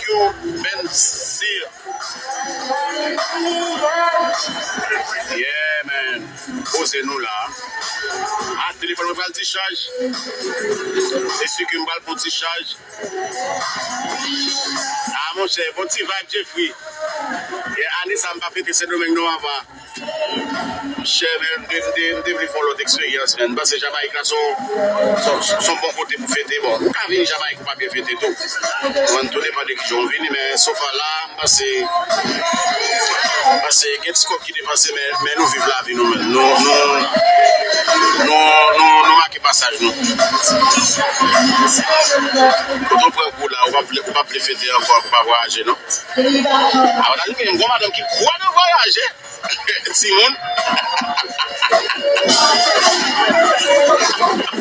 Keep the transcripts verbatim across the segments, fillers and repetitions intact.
Q Benzir. Yeah, man. Poze nou la. Ah, telefòn mwen pral dichaj. Se si ke m pral pran dichaj. Ah, monchè, bon ti vibe, Jeffrey. E ane sa, m pa fete Sendomeng non, apa. Chè, men, m te, m te, m te vle fè yon lòt eksperyans, men. M panse Jamayik la se yon, se yon, se yon bon kote pou fete. Bon, ou ka vin Jamayik, ou pa byen fete tou. Bon, tou depann de kijan w vini, men so far la, m panse, m panse gen ti kòb ki depanse, men, men nou viv lavi nou, men. Nou, nou, nou, nou, nou make pasaj nou. Kote w pran kou la, ou pa vle, ou pa vle fete ankò, ou pa vwayaje, non? Avan la, nou gen yon madanm ki kwè nan vwayaje. Timoun.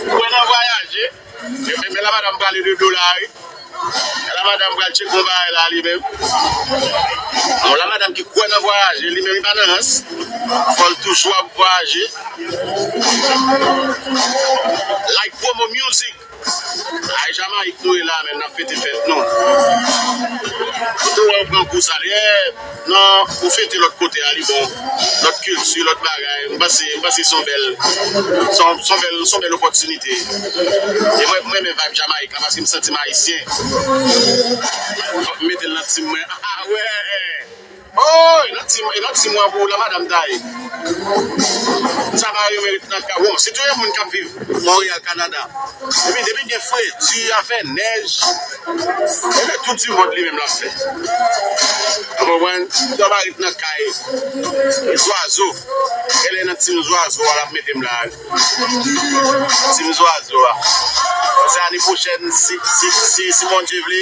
Kwè nan vwayaje. Men, men, men la madanm prale de do la, wi. La madanm pral tcheke yon bagay la, li menm. Bon, la madanm ki kwè nan vwayaje, li menm, li pa nan rans. Fò l toujou ap vwayaje. Like Promo Music. Ay, Jamayik nou ye la, men n ap fete fèt nou. Kote w wè w pran kou sa, lè nan ou fete lòt kote a, li bon. Lòt kilti, lòt bagay. M panse, m panse se yon bèl, se yon, se yon bèl, se yon bèl opòtinite. E mwen, mwen renmen vibe Jamayik la, paske m santi m ayisyen. Fòk m mete l nan tim mwen. Ah, wè! Oh, e nan ti, e nan ti mwa pou la madanm ta ye. Sa pa yo merite nan ka. Bon, si tou yon moun k ap viv Montréal, Kanada, depi, depi gen fredi, afè nèj, e de tout ti mond li menm l ap fè. Ou konprann? Dòmarit nan kay, e zwazo. E lè nan tim zwazo a, l ap mete m la. Tim zwazo a. Paske ane pwochèn, si, si, si, si Bondye vle,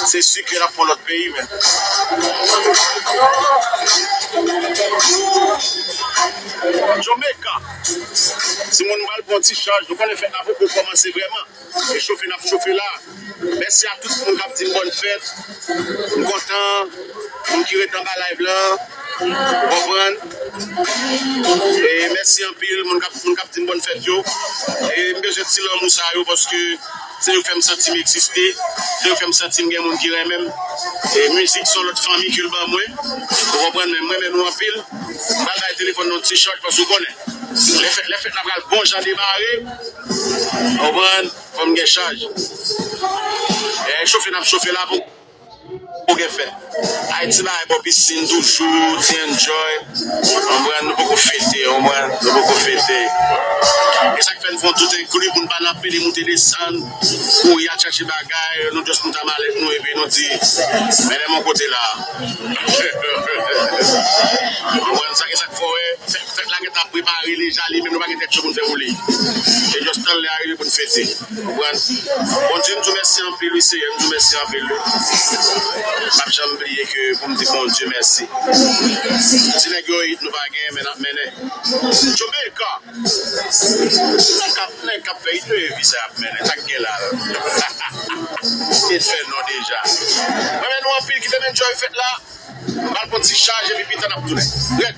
se si ke n ap fè yon lòt peyi, men. Jamaica. Timoun, m pral pran ti chaj. Nou konnen fèt la poko kòmanse vrèman. E chofe n ap chofe la. Mèsi a tout moun k ap di m bòn fèt. M kontan. Moun ki ret anba live la. Ou konprann? E mèsi anpil, moun k ap, moun k ap di m bòn fèt yo. E m bezwen ti lanmou sa yo, paske se yo k fè m santi m egziste. Se yo k fè m santi m gen moun ki renmen m. E mizik se yon lòt fanmi ke l ban mwen. Ou konprann? Men m renmen nou anpil. M pral bay telefòn nan yon ti chaj, paske ou konnen. Lè fèt, lè fèt la pral bon jan demare. Ou konprann? Fò m gen chaj. E chofe n ap chofe la pou, pou gen fèt. Ayiti bay bò pisin toujou, ti enjoy. Ou konprann? Nou poko fete, ou konprann? Nou poko fete. E sa k fè n fè yon tout enkli pou n pa nan pede moute desann, kouri al chache bagay, nou just moute a malèt nou epi nou di, mennen m yon kote la. Ou konprann? Sa, e sa k fè w wè, fèt, fèt la gentan ap prepare deja, li menm nou pa gen tèt cho pou n fè woule. Se just tann lè a rive pou n fete. Ou konprann? Bondye, m di w mèsi anpil, wi, Seyè, m di w mèsi anpil, wi. M p ap janm bliye ke pou m di Bondye mèsi. Ti nèg yo, nou pa gen, men n ap mennen. Jamaica! Nèg k ap, nèg k ap fè ide vi sa y ap mennen, sa k gen la, la. Te fè non deja. Mwen, men nou anpil, kite m enjoy fèt la. M pral pran ti chaj epi pita n ap tounen. Rèd.